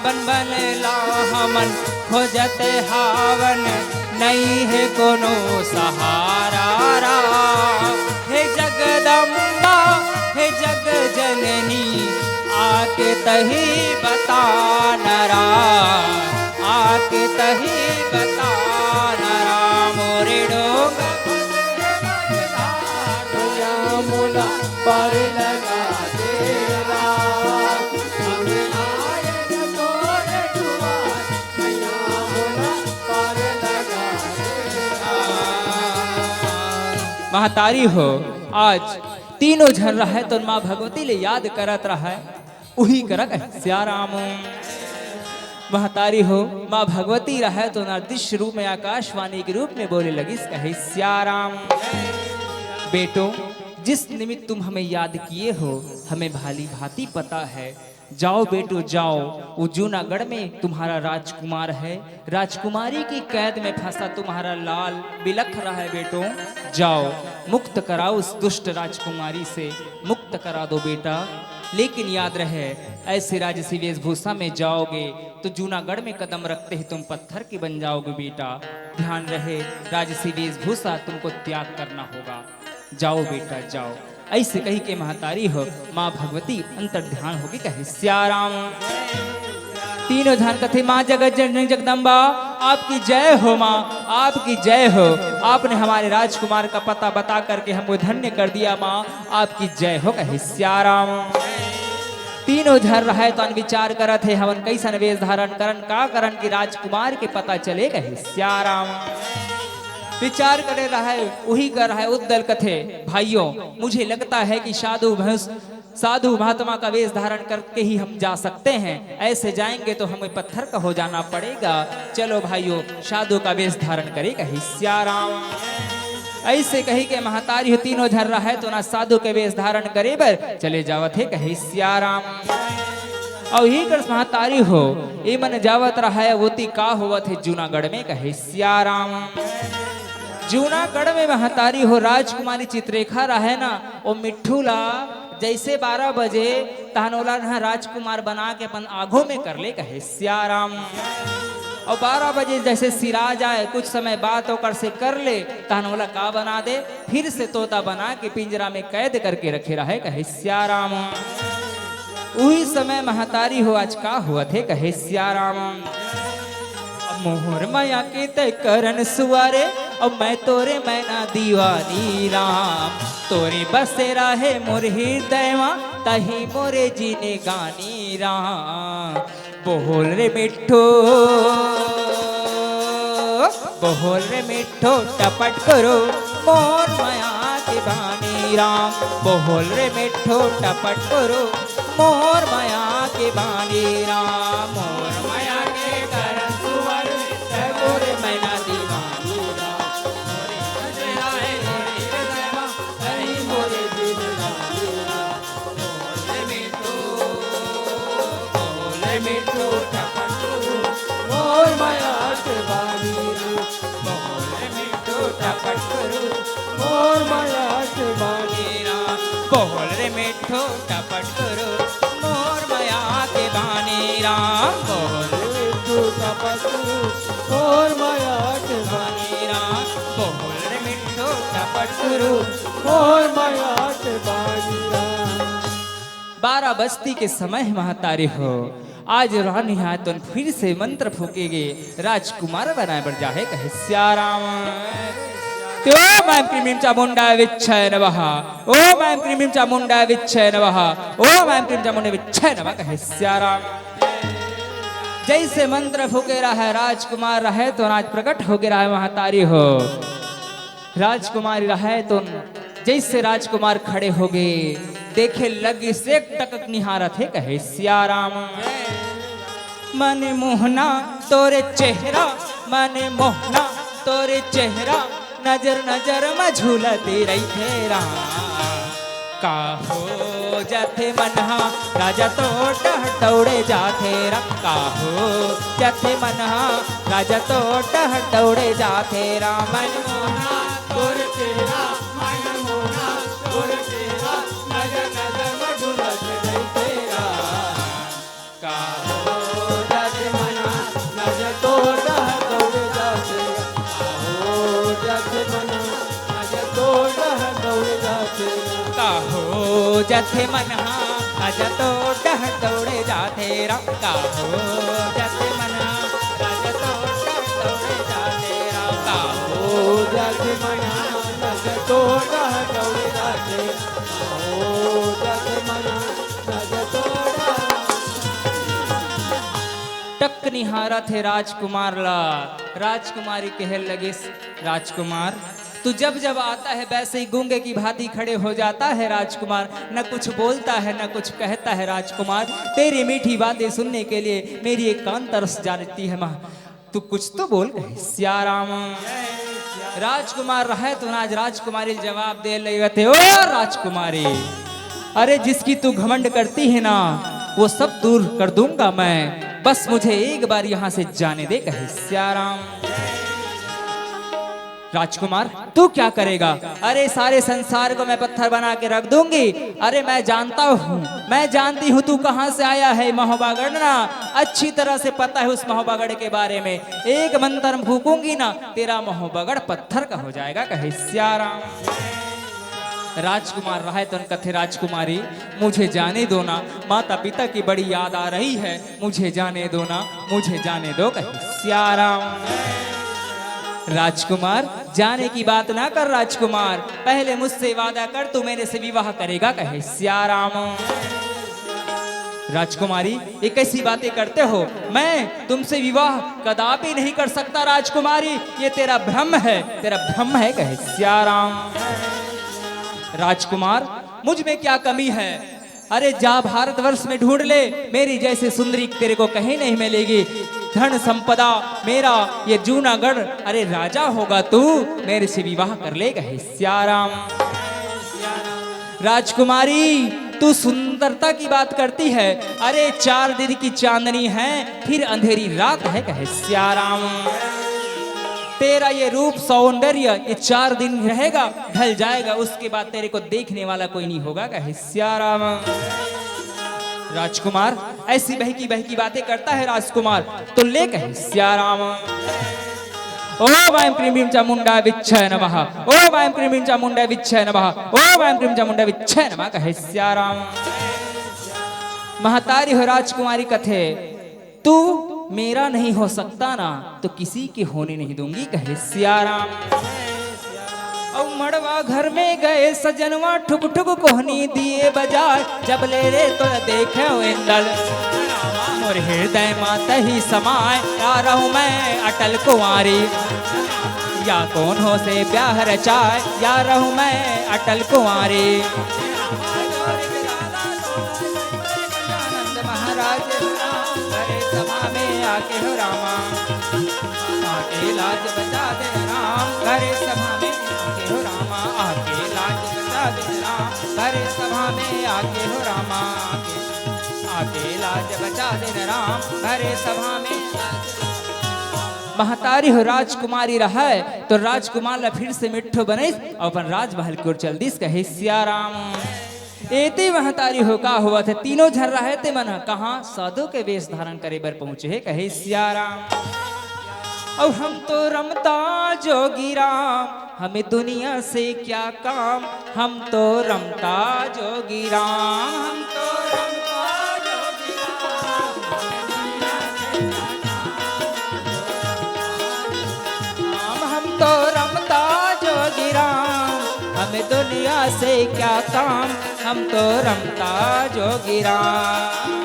बन बन ला हमन खोजत हावन, नई हे कोनो सहारा रा। हे जगदम्बा, हे जग जननी, आके तही बता नरा, आके तही बता नरा। मोरे डोंगा मोला पार लगा दे राम। हम आयन तोरे दुआर, मैया मोला पार लगा दे राम। महतारी हो, आज तीनों झन रहय तो माँ भगवती ले याद करत रहय, उही करा कहे सियाराम। महतारी हो, माँ भगवती रहय तो अदृश्य रूप में आकाशवाणी के रूप में बोले लगिस कहे सियाराम। बेटो, जिस निमित्त तुम हमें याद किए हो, हमें भाली भांति पता है। जाओ बेटो, जाओ, वो जूनागढ़ में तुम्हारा राजकुमार है, राजकुमारी की कैद में फंसा तुम्हारा लाल बिलख रहा है बेटो, जाओ, मुक्त कराओ उस दुष्ट राजकुमारी से, मुक्त करा दो बेटा। लेकिन याद रहे, ऐसे राजसी वेशभूषा में जाओगे तो जूनागढ़ में कदम रखते ही तुम पत्थर के बन जाओगे बेटा। ध्यान रहे, राजसी वेशभूषा तुमको त्याग करना होगा। जाओ बेटा, जाओ। ऐसे कही के महतारी हो, माँ भगवती अंतर ध्यान होगी कहे सियाराम। तीनों झन कथे, माँ जगत जननी जगदम्बा, आपकी जय हो माँ, आपकी जय हो। आपने हमारे राजकुमार का पता बता करके हमको धन्य कर दिया माँ, आपकी जय हो, कहे सियाराम। तीनों झन रहय तो विचार करत हे, हमन कैसन वेश धारण करन, का करन कि राजकुमार के पता चले, कहे सियाराम। विचार करे रहय, उही कर रहय उद्दल कथे, भाइयों, मुझे लगता है कि साधु भंस साधु महात्मा का वेश धारण करके ही हम जा सकते हैं। ऐसे जाएंगे तो हमें पत्थर का हो जाना पड़ेगा। चलो भाइयों, साधु का वेश धारण करे, कहे सियाराम। ऐसे कही के महतारी हो तीनों झन रहय तो ना साधु के वेश धारण करे बर चले जावत हे, कहे सियाराम। अउ ही कर महतारी हो, ए मन जावत रहय, ओती का होवत हे जूनागढ़ में, कहे सियाराम। जूनागढ़ में महतारी हो राजकुमारी चित्ररेखा रहय ना, ओ मिट्ठू ला जैसे बारह बजे तहन ओला ना राजकुमार बना के अपन आघू में कर ले, कहे सियाराम। अउ बारह बजे जैसे सिरा जाए, कुछ समय बात ओकर से कर ले, तहन ओला का बना दे, फिर से तोता बना के पिंजरा में कैद करके रखे रहय, कहे सियाराम। उही समय महतारी हो आज का होवत हे, कहे सियाराम। मोहर मया के तय करन सुवारे, अब मैं तोरे मैना दीवानी राम। तोरे बसेरा हे मोर हृदय मा, तही मोरे जिनगानी राम। बोल रे मिट्ठू, बोल रे मिट्ठू, टपट करो मोर मया के बानी राम। बोल रे मिट्ठू, टपट करो मोर मया के बानी राम। मोर मया के करन सुवारे, तोरे मैना दीवानी राम। मोरे हृदय मा, तही मोरे जिनगानी राम। बोल रे मिट्ठू, बोल रे मिट्ठू, टपट करो मोर मया के बानी राम। बोल रे मिट्ठू, टपट करो मोर मया के बानी राम। बोल रे मिट्ठू, टपट करो मोर मया के बानी राम। बोल रे मिट्ठू, टपट करो मोर मया के बानी राम। बोल रे मिट्ठू, टपट करो मोर मया के बानी राम। बारह बजती के समय महतारी हो, आज रानी हा तुन फिर से मंत्र फूके गे, राजकुमार बनाए बर जाहे, कहे सियाराम। ते ओम ऐं क्रीं ह्रीं चामुंडाय विच्चय नमः, ओम ऐं क्रीं ह्रीं चामुंडाय विच्चय नमः, ओम ऐं क्रीं चामुंडाय विच्चय नमः, कहे सियाराम। जैसे मंत्र फूके रहय राजकुमार रहय तो आज प्रकट होके रहय महतारी हो। राजकुमारी रहय तो जैसे राजकुमार खड़े होगे, देखे लगिस एक टकक निहारत हे, कहे सियाराम। मन मोहना तोरे चेहरा, मन मोहना तोरे चेहरा, नजर नजर म झूलत रहिथे राम। काहो जथे मनहा राजा तो डह दौड़े जाथे राम। काहो जथे मनहा राजा तो डह दौड़े जाथे राम। मन मोहना तोर चेहरा, मन मोहना तोर चेहरा, नजर नजर म डुलत रहिथे राम। काहो जथे मनहा राजा तो डह दौड़े जाथे। काहो जथे मनहा राजा तो डह दौड़े जाथे। काहो जथे मनहा राजा तो डह दौड़े जाथे राम। काहो जथे मनहा राजा तो डह दौड़े जाथे राम। काहो जथे मनहा राजा तो डह दौड़े जाथे। काहो जथे मनहा राजा तो डह टक निहारत हे राजकुमार ला। राजकुमारी कहे लगिस, राजकुमार, तू जब जब आता है वैसे ही गूंगे की भांति खड़े हो जाता है राजकुमार, न कुछ बोलता है न कुछ कहता है राजकुमार। तेरी मीठी बातें सुनने के लिए मेरी एक कान तरस जाती है माँ। तू कुछ तो बोल, कहे सियाराम। राजकुमार रहय तो ना आज राजकुमारी ल जवाब दे लगे थे, ओ राजकुमारी, अरे जिसकी तू घमंड करती है ना, वो सब दूर कर दूंगा मैं, बस मुझे एक बार यहाँ से जाने दे, कहे सियाराम। राजकुमार, तू क्या करेगा? अरे सारे संसार को मैं पत्थर बना के रख दूंगी। अरे मैं जानता हूँ, मैं जानती हूँ तू कहाँ से आया है। महोबागड़ ना अच्छी तरह से पता है उस महोबागड़ के बारे में। एक मंत्र फूकूंगी ना, तेरा महोबागड़ पत्थर का हो जाएगा, कहे सियाराम। राजकुमार रहय तोन कथे, राजकुमारी, मुझे जाने दो ना, माता पिता की बड़ी याद आ रही है, मुझे जाने दो ना, मुझे जाने दो, कहे सियाराम। राजकुमार, जाने की बात ना कर राजकुमार, पहले मुझसे वादा कर, तू मेरे से विवाह करेगा, कहे सियाराम। राजकुमारी, ये कैसी बातें करते हो? मैं तुमसे विवाह कदापि नहीं कर सकता राजकुमारी, ये तेरा भ्रम है, तेरा भ्रम है, कहे सियाराम। राजकुमार, मुझ में क्या कमी है? अरे जा भारतवर्ष में ढूंढ ले, मेरी जैसी सुंदरी तेरे को कहीं नहीं मिलेगी। धन संपदा मेरा ये जूनागढ़, अरे राजा होगा तू, मेरे से विवाह कर ले, कहे सियाराम। राजकुमारी, तू सुंदरता की बात करती है, अरे चार दिन की चांदनी है, फिर अंधेरी रात है, कहे सियाराम। तेरा ये रूप सौंदर्य ये चार दिन रहेगा, ढल जाएगा, उसके बाद तेरे को देखने वाला कोई नहीं होगा, कहे सियाराम। राजकुमार, ऐसी बहकी बहकी बातें करता है राजकुमार, तो ले, कहे सियाराम। ओम ऐं क्रीं ह्रीं चामुंडा विच्छय नमः। ओम ऐं क्रीं ह्रीं चामुंडा विच्छय नमः। ओम ऐं क्रीं चामुंडा विच्छय नमः, कहे सियाराम। महतारी हो राजकुमारी कथे, तू मेरा नहीं हो सकता ना, तो किसी के होने नहीं दूंगी, कहे सियाराम। अउ मड़वा घर में गए सजनवा, ठुक ठुक कोहनी दिए बजाए, जब ले रे तो देखे इंदल। मोर हृदय मा तही समाए, या रहूं मैं अटल कुंवारी। या कोनो से ब्याह रचाए, या रहूं मैं अटल कुंवारी। आनंद महाराज हो राम, घरे सभा में आके हो रामा, आके लाज बचा दे राम, घरे सभा में आके हो रामा, आके लाज बचा दे राम, घरे सभा में आके हो रामा, आके, आके लाज बचा दे राम, घरे सभा में। महतारी हो राजकुमारी रहय, तो राजकुमार ला फिर से मिट्ठो बनइस अउ अपन राजमहल की ओर चल दिस, कहे सियाराम। एती महतारी हो का होवत हे, तीनों झन रहय ते मन ह कहाँ साधु के वेश धारण करे बर पहुंचे हे, कहे सियाराम। अउ हम तो रमता जोगी राम, हमें दुनिया से क्या काम, हम तो रमता जोगी राम, हम तो रमता जोगी राम। राम, हम तो रमता जोगी राम, हमें दुनिया से क्या काम, हम तो रमता जोगी राम।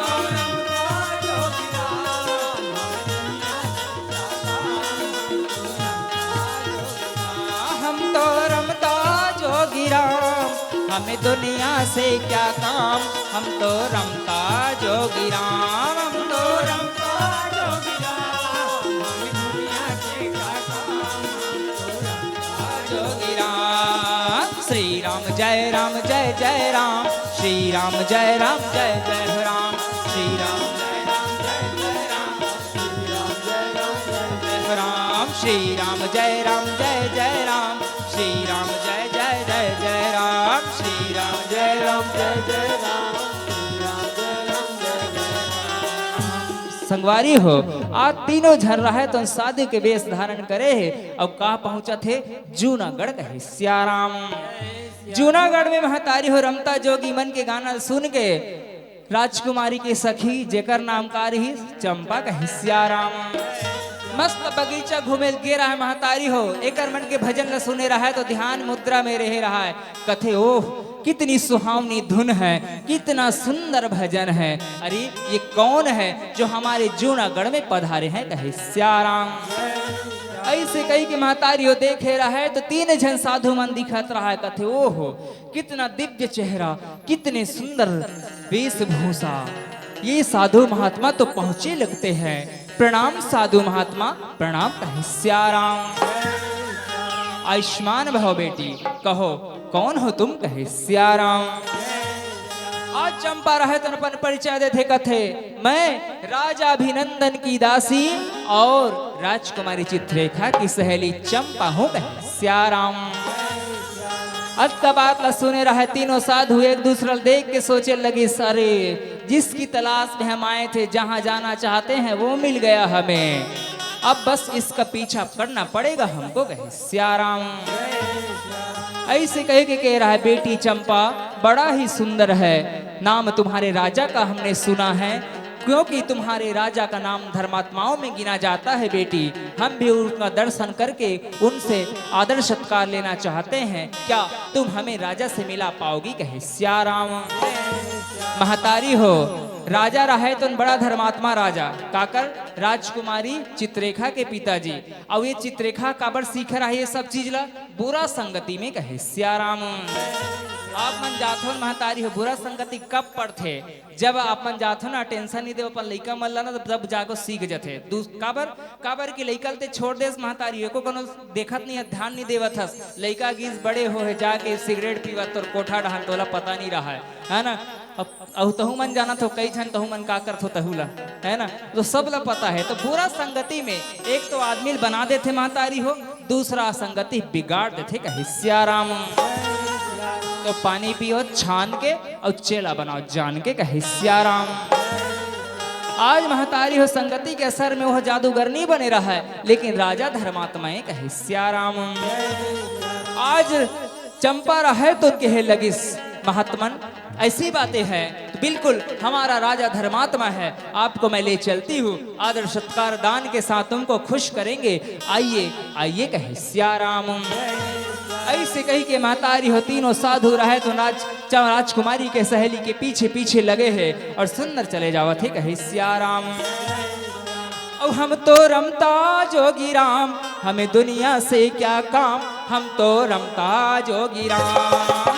हम तो रमता जोगी राम, हमें दुनिया से क्या काम, हम तो रमता जोगी राम, हम तो रमता जोगी राम, हमें दुनिया से क्या काम, हम तो रमता जोगी राम। श्री राम जय राम जय जय राम, श्री राम जय राम जय जय राम, श्री राम जय राम जय जय राम। राम, श्री राम जय राम जय जय राम, श्री राम जय जय जय जय राम, श्री राम जय राम जय जय राम, श्री राम जय राम जय जय राम। संगवारी हो, आज तीनों झन रहय तो साधु के वेश धारण करे हे, अउ का पहुंचत हे जूनागढ़, कहे सियाराम। जूनागढ़ में महतारी हो रमता जोगी मन के गाना सुन के राजकुमारी के सखी, जेकर नाम का रहिस चंपा, कहे सियाराम। मस्त बगीचा घूमे गे रहय महतारी हो, एकर मन के भजन ल सुने रहय तो ध्यान मुद्रा में रहे रहय। कथे, ओह, कितनी सुहावनी धुन है, कितना सुंदर भजन है। अरे, ये कौन है जो हमारे जूनागढ़ में पधारे हैं, कहे सियाराम। ऐसे कहि के महतारी हो देखे रहय तो तीन झन साधु मन दिखत रहय। कथे, ओहो, कितना दिव्य चेहरा, कितने सुंदर वेशभूषा। ये साधु महात्मा तो पहुंचे लगते हैं। प्रणाम साधु महात्मा, प्रणाम, कहे सियाराम। आयुष्मान भव बेटी, कहो कौन हो तुम, कहे सियाराम। आज चंपा रहय तोन अपन परिचय देथे, कथे, मैं राजा अभिनंदन की दासी और राजकुमारी चित्रलेखा की सहेली चंपा हूँ, कहे सियाराम। अतका बात ला सुने रहय तीनों साधु एक दूसरा ला देख के सोचे लगिस, अरे, जिसकी तलाश में हम आए थे, जहाँ जाना चाहते हैं, वो मिल गया हमें। अब बस इसका पीछा करना पड़ेगा हमको, कहे सियाराम। ऐसे कह के कह रहा है, "बेटी चंपा, बड़ा ही सुंदर है, नाम तुम्हारे राजा का हमने सुना है, क्योंकि तुम्हारे राजा का नाम धर्मात्माओं में गिना जाता है बेटी, हम भी उनका दर्शन करके उनसे आदर सत्कार लेना चाहते हैं, क्या तुम हमें राजा से मिला पाओगी?" कहे सिया राम। महतारी हो, राजा रहे तो बड़ा धर्मात्मा राजा, काकर? राजकुमारी चित्रेखा के पिताजी। अउ ये चित्रेखा काबर सीख रहा है ये सब चीज ला? बुरा संगति में, कहे सिया राम। आप मन जाथो न महतारी हो, बुरा संगति कब पड़थे? जब आप मन जाथो ना, टेंशन नहीं देव अपन लइका मन ला ना, तब जाके सीख जथे। दू-, काबर, काबर कि लइका ल ते छोड़ देस महतारी, एको कोनो देखत नहीं है, ध्यान नहीं देवत हस। लइका गिस बड़े हो है, जाके सिगरेट पीवत तोर कोठा डहन, तोला पता नहीं रहा है, है ना? अब अउ तहू मन जानत हो, कई झन तहू मन का करथो तहू ला, है ना? तो सब ला पता है। तो बुरा संगति में एक तो आदमी ल बना देथे महतारी हो, दूसरा संगति बिगाड़ देथे, कहे सिया राम। तो पानी पियो छान के, अउ चेला बनाओ जान के, कहे सिया राम। आज महतारी हो संगति के असर में वो जादूगर नहीं बने रहा है, लेकिन राजा धर्मात्मा है, कहे सिया राम। आज चंपा रहे तो कहे लगिस, महात्मन, ऐसी बातें हैं तो बिल्कुल हमारा राजा धर्मात्मा है, आपको मैं ले चलती हूँ, आदर सत्कार दान के साथ तुमको खुश करेंगे, आइए, आइए, कहे सिया राम। ऐसे कही के महतारी हो, तीनों साधु रहे तो राज, च-, राजकुमारी के सहेली के पीछे पीछे लगे हैं और सुंदर चले जावत है, कहे सिया राम। अब हम तो रमता जोगी राम, हमें दुनिया से क्या काम, हम तो रमता जोगी राम।